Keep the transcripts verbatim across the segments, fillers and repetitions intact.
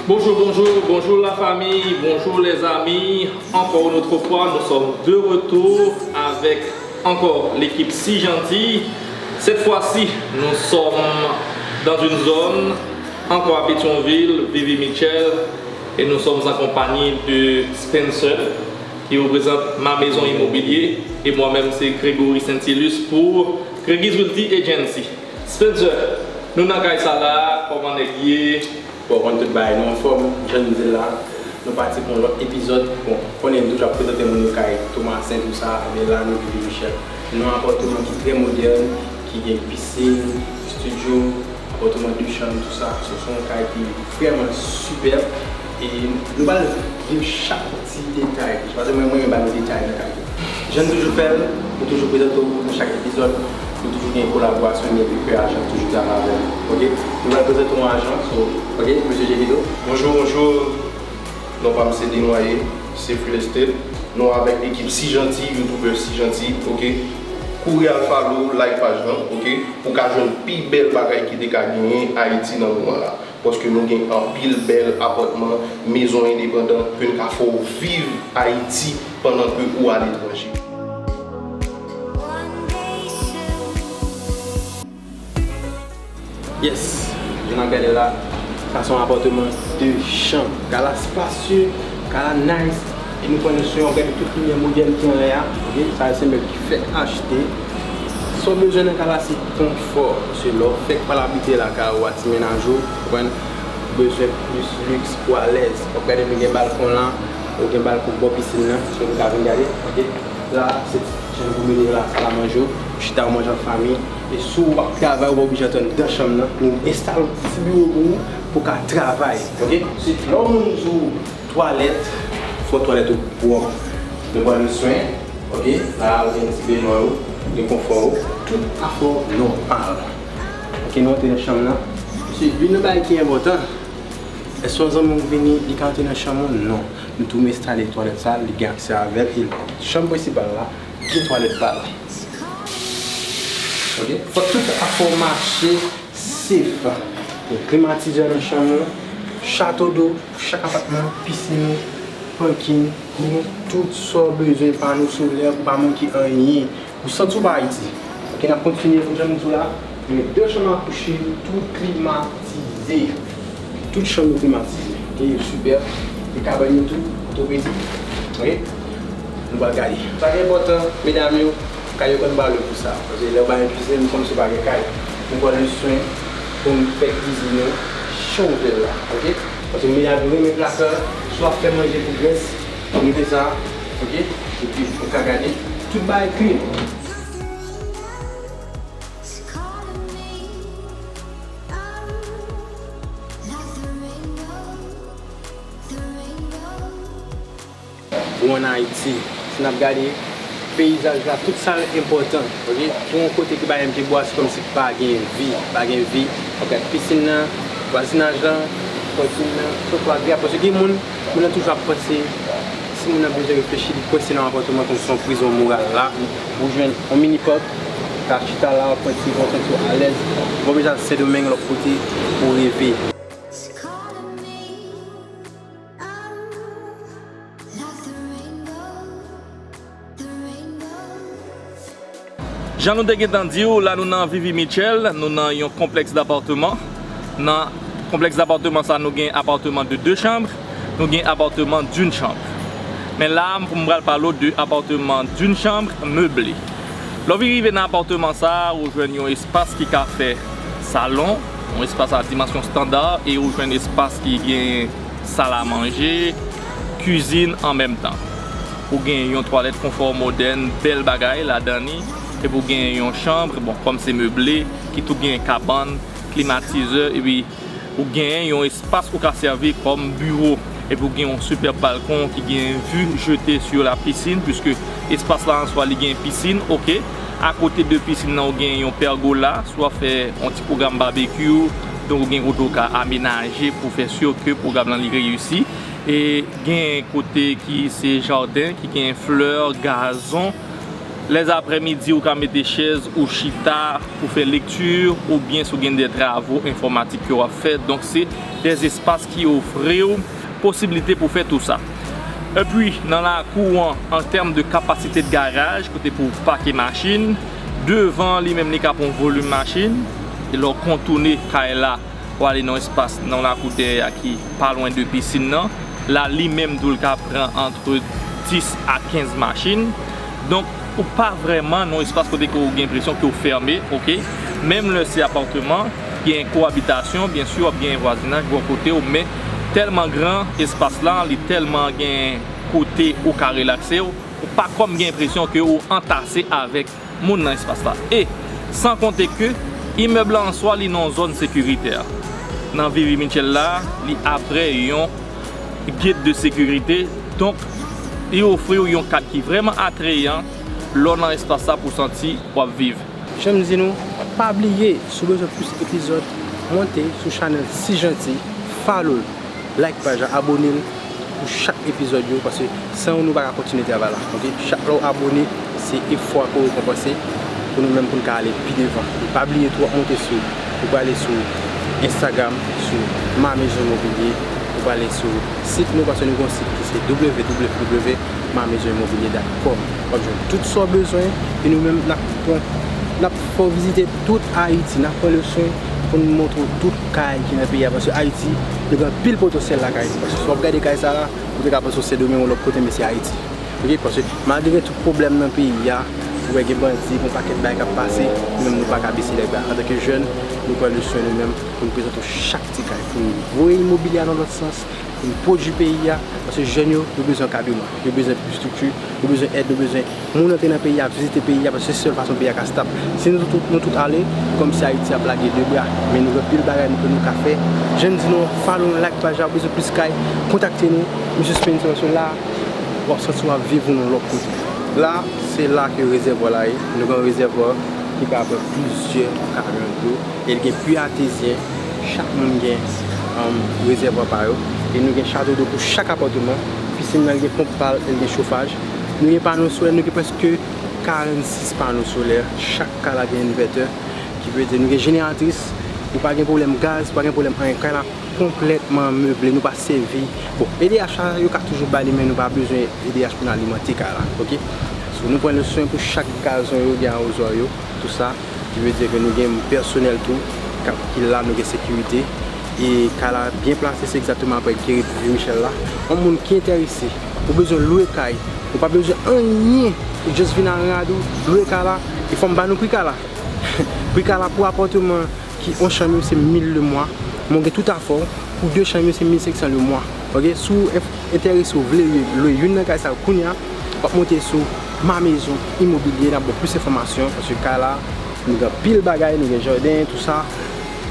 Bonjour, bonjour, bonjour la famille, bonjour les amis. Encore une autre fois, nous sommes de retour avec encore l'équipe Si Gentil. Cette fois-ci, nous sommes dans une zone, encore à Pétion-Ville, Vivi Mitchell, et nous sommes en compagnie de Spencer, qui représente Ma Maison Immobilier, et moi-même, c'est Grégory Saintilus pour Grégy's Realty Agency. Spencer, nou nan kay sa la, kòman nèg ye? Bon, konn tout bagay, nou anfòm, jan nou di l la. Nou pati pou yon lòt epizòd. Bon, konnen nou toujou ap prezante moun yo kay Tomasen, tou sa, men la nou Vivi Mitchell. Nou nan yon apatman ki trè modèn, ki gen pisin, estidyo, apatman de chanm, tou sa. So, se yon kay ki vrèman sipèb. E nou pral viv chak ti detay. Paske mwen, mwen renmen ba nou detay nan kay yo. Jan n toujou fè l, nou toujou prezante w nan chak epizòd. Nou toujou gen kolaborasyon, gen epi ajan toujou travay avè nou. Oke? Nou pral prezante w yon ajan, so, oke, mesye Jevito. Bonjou, bonjou. Non pa m se Denoye, se Real Estate. Nou avèk ekip Si Gentil, youtubè Si Gentil, oke? Kouri al follow, like paj lan, oke? Pou ka jwenn pi bèl bagay ki te ka genyen Ayiti nan moman la. Paske nou gen anpil bèl apatman, mezon endepandan ke n ka fè w viv Ayiti pandan ke ou aletranje. Yes, jan n ap gade la, sa se yon apatman de chanm. Gala spasye, gala nice. E nou pran nou swen, w ap gade tout limyè modèn ki anlè a. Oke, sa se mèb ki fèk achte. Sa w bezwen nan kay la se konfò. Se lè w fèk pral abite lakay ou a ti mennaj ou, ou konprann, ou bezwen plis liks pou alèz. W ap gade nou gen balkon la, nou gen balkon bò pisin nan, so nou ka vin gade. Oke, la se ti jan pou mete la, salamanje w, ou chita ou manje an fanmi. E si w ap travay, ou pa oblije antre anndan chanm nan, nou enstale yon ti biwo pou ou, pou w ka travay. Oke, se lè yon moun di w twalèt, fò twalèt ou pwòp. Nou pran nou swen, oke? La, ou gen ti benwa ou, gen konfò ou, tout afè w nòmal. Oke, nou antre nan chanm nan. Se youn nan bagay ki enpòtan. Èske yon zanmi w vini, li ka antre nan chanm ou? Non. Nou tou enstale twalèt sa, li gen aksè avè l, e chanm prensipal la, gen twalèt pa l. Oke? Fò tout afè w mache. Sif. Gen klimatizè nan chanm ou, chato do pou chak apatman, pisin ou, pakin, gen tout sa w bezwen, pano solè, ou pa manke anyen. Ou santi w pa Ayiti. Oke, n ap kontinye pou jan nou di w la. Gen de chanm a kouche, tout klimatize. Tout chanm yo klimatize. Oke, yo sipèb. E kabann yo tou, òtopedi. Oke? Nou pral gade. Sa ki enpòtan, medam yo, kay yo konn ba yo pou sa. Paske lè yo ba yo pizin, nou konn si pa gen kay. Nou pran nou swen pou nou fè kizin nou jan w vle l la, oke? Paske medam yo renmen plasè, si w ap fè manje pou grès, mete sa, oke? Epi, ou ka gade, tout bagay klin. Ou ann Ayiti. Si n ap gade peyizaj la, tout sa yo enpòtan, oke? Pou yon kote ki pa gen pye bwa, se kòmsi pa gen vi, pa gen vi. W ap gade pisin nan, vwazinaj lan, kantin nan, twotwa, griyaj. Paske gen moun, moun nan toujou ap panse, si moun nan bezwen reflechi, li kwense nan apatman kòmsi yon prizon moral la. Ou jwenn yon mini pòt, ka chita la, w ap pran ti bon santi w alèz. Ou pa bezwen al Sendomeng, lòt kote, pou w reve. Jan nou te gentan di w, la nou nan Vivi Mitchell, nou nan yon konplèks dapatman. Nan konplèks dapatman sa, nou gen apatman de de chanm, nou gen apatman d'une chambre. Men la, pou m pral pale w de apatman d'une chambre meublé. Lè w vin rive nan apatman sa, ou jwenn yon espas ki ka fè salon, yon espas a dimansyon estanda, e ou jwenn espas ki gen sal a manje, kizin an menm tan. Ou gen yon twalèt konfò modèn, bèl bagay ladan li, epi ou gen yon chanm, bon, kòm se meble, ki tou gen kabann, klimatizè, epi ou gen yon espas ou ka sèvi kòm biwo, epi ou gen yon sipèb balkon ki gen vi jete sou la pisine, puiske espas la an swa li gen pisin, oke. Akote de pisin nan, ou gen yon pègola, si w ap fè yon ti pwogram babekyou, donk ou gen kote w ka amenaje pou fè si ke pwogram lan li reyisi. E gen kote ki se jaden, ki gen flè, gazon, Lèzaprèmidi, ou ka mete chèz ou chita pou fè lekti, oubyen si w gen de travo enfòmatik ke w ap fè. Donk, se de espas ki ofri w posiblite pou fè tou sa. Epi, nan lakou an, an tèm de kapasite de garaj, kote pou w pake machin, devan li menm, li ka pran yon volim machin. E lè w kontoune kay la, w ale nan yon espas nan lakou dèyè a ki pa lwen de pisin nan. La, li menm tou, l ka pran antre dis a kenz machin. Donk, ou pa vrèman nan yon espas kote ke w gen enpresyon ke w fèmen, oke? Menm lè se apatman, gen koabitasyon, byen si, w ap gen vwazinaj bò kote w, men tèlman gran espas la, li tèlman gen kote ou ka relakse w, ou pa kòm gen enpresyon ke ou antase avèk moun nan espas la. E, san konte ke, imèb la an swa, li nan yon zòn sekiritè. Nan Vivi Mitchell la, li aprè yon gate de sécurité. Donk, li ofri w yon kad ki vrèman atreyan lè w nan espas la pou w santi w ap viv. Jan m di nou, pa bliye, si w bezwen plis epizòd, monte sou chanèl Sijanti, follow l, like paj la, abone l pou chak epizòd yo, paske san ou nou pa ka kontinye travay la, oke? Chak lè w abone, se efò a ke w rekonpanse pou nou menm pou n ka ale pi devan. E pa bliye tou, w ap monte sou, ou prale sou Instagram, sou Ma Maison Immobilier, ou prale sou sit nou, paske nou gen yon sit ki se w w w point ma maison immobilier dot com. W ap jwenn tout sa w bezwen, e nou menm, n ap pran, n ap fè w vizite tout Ayiti, n ap pran le swen pou n montre w tout kay ki nan peyi a, paske Ayiti, nou gen anpil potansyèl lakay nou, paske si w ap gade kay sa la, ou te ka panse w Sendomeng ou lòt kote, men se Ayiti. Oke, paske malgre gen tout pwoblèm nan peyi a, ou wè gen bandi, gen yon pakèt bagay k ap pase, nou menm nou pa ka bese lèbra. Antanke jèn, nou pran le swen nou menm pou n prezante w chak ti kay, pou n voye imobilye a nan lòt sans, pou n pwodui peyi a, paske jèn yo, yo bezwen ankadreman, yo bezwen estrikti, yo bezwen èd, yo bezwen moun antre nan peyi a, vizite peyi a, paske se sèl fason peyi a ka stab. Si nou tout, nou tout ale, kòmsi Ayiti ap lage de bra, men nou gen anpil bagay nou, ke nou ka fè. Jan m di nou, follow nou, like paj la, ou bezwen plis kay, kontakte nou, Mesye Spencer, paske la, w ap santi w ap viv ou nan lòt kote. La, se la ke rezèvwa la ye. Nou gen yon rezèvwa ki ka pran plizyè kamyon dlo. E l gen pi atezyen. Chak moun gen, um, rezèvwa pa yo. E nou gen chato dlo pou chak apatman. Pisin nan gen ponp pa l, e l gen chofaj. Nou gen pano solè, nou gen prèske karannsis pano solè. Chak kay la gen envètè. Ki vle di nou gen jeneratris. Ou pa gen pwoblèm gaz, ou pa gen pwoblèm anyen. Kay la konplètman meble, nou pa sèvi. Bon, E D H la, yo ka toujou ba li, men nou pa bezwen E D H pou n alimante kay la, oke? So, nou pran le swen pou chak gazon yo, gen awozwa yo, tou sa. Ki vle di ke nou gen pèsonèl tou, k ap, ki la, nou gen sekirite. E kay la byen plase, se egzakteman aprè Guéry pou Vieux Michel la. Yon moun ki enterese, ou bezwen lwe kay, ou pa bezwen anyen, ou just vin a rad ou, lwe kay la, e fò m ba nou pri kay la. Pri kay la pou apatman ki yon chanm yo se mil le mwa, men w gen tout afè w, pou de chanm yo se mil senk san le mwa. Oke, si w enf-, enterese, w vle lwe youn nan kay sa yo kounye a, w ap monte sou Ma Maison Immobilier, n ap ba w plis enfòmasyon, paske kay la, nou gen anpil bagay, nou gen jaden, tou sa,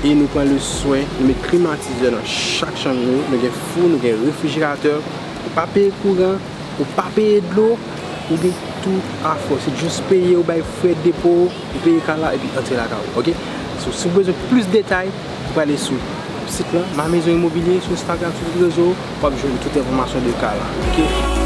e nou pran le swen, nou met klimatizè nan chak chanm yo, nou gen fou, nou gen refrijeratè, ou pa peye kouran, ou pa peye dlo, ou gen tout afè w. Se just peye, ou bay frè depo, ou peye kay la, epi antre lakay ou, oke? So, si w bezwen plis detay, ou prale sou sit lan, Ma Maison Immobilier, sou Instagram, sou tout rezo, w ap jwenn tout enfòmasyon de kay la, oke?